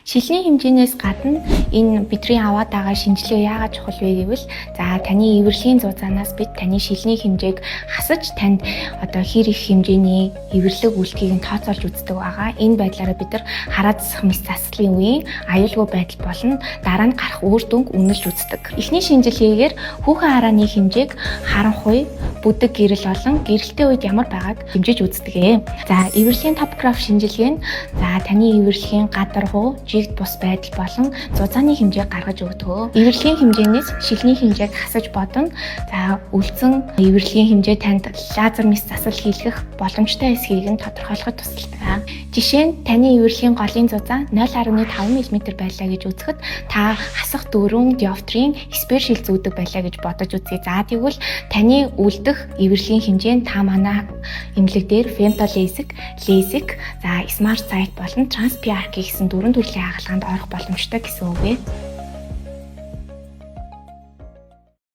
Шилний хэмжээнээс гадна энэ бидний аваад байгаа шинжилгээ яагаад чухал вэ гэвэл, за, таны эвэрлэгийн зузаанаас бид таны шилний хэмжээг хасаж, танд одоо хэр их хэмжээний эвэрлэг үлдэхийг нь тооцоолж үздэг байгаа. Энэ байдлаараа бид нар хараа засах мэс заслын үеийн аюулгүй байдал болон дараа нь гарах үр дүнг үнэлж үздэг. Эхний шинжилгээгээр хүүхэн харааны хэмжээг, харанхуй, бүдэг гэрэл болон гэрэлтэй үед ямар байгааг хэмжиж үздэг ээ. За, эвэрлэгийн топограф шинжилгээ нь, за, таны эвэрлэгийн гадаргуу, жигд бус байдал болон зузааны хэмжээг гаргаж өгдөг. Эвэрлэгийн хэмжээнээс шилний хэмжээг хасаж бодон, за, үлдсэн эвэрлэгийн хэмжээ танд лазер мэс засал хийлгэх боломжтой эсэхийг нь тодорхойлоход тусалдаг. Жишээ нь, таны эвэрлэгийн голын зузаан 0.5 мм байлаа гэж үзэхэд та хасах 4 диоптрийн sphere шил зүүдэг байлаа гэж бодож үзье. За, тэгвэл таны үлдэх эвэрлэгийн хэмжээ нь та манай эмнэлэг дээр Femto LASIK, LASIK, за, Smart Sight болон Trans PRK гэсэн дөрвөн төрлийн хагалгаанд орох боломжтой гэсэн үг ээ.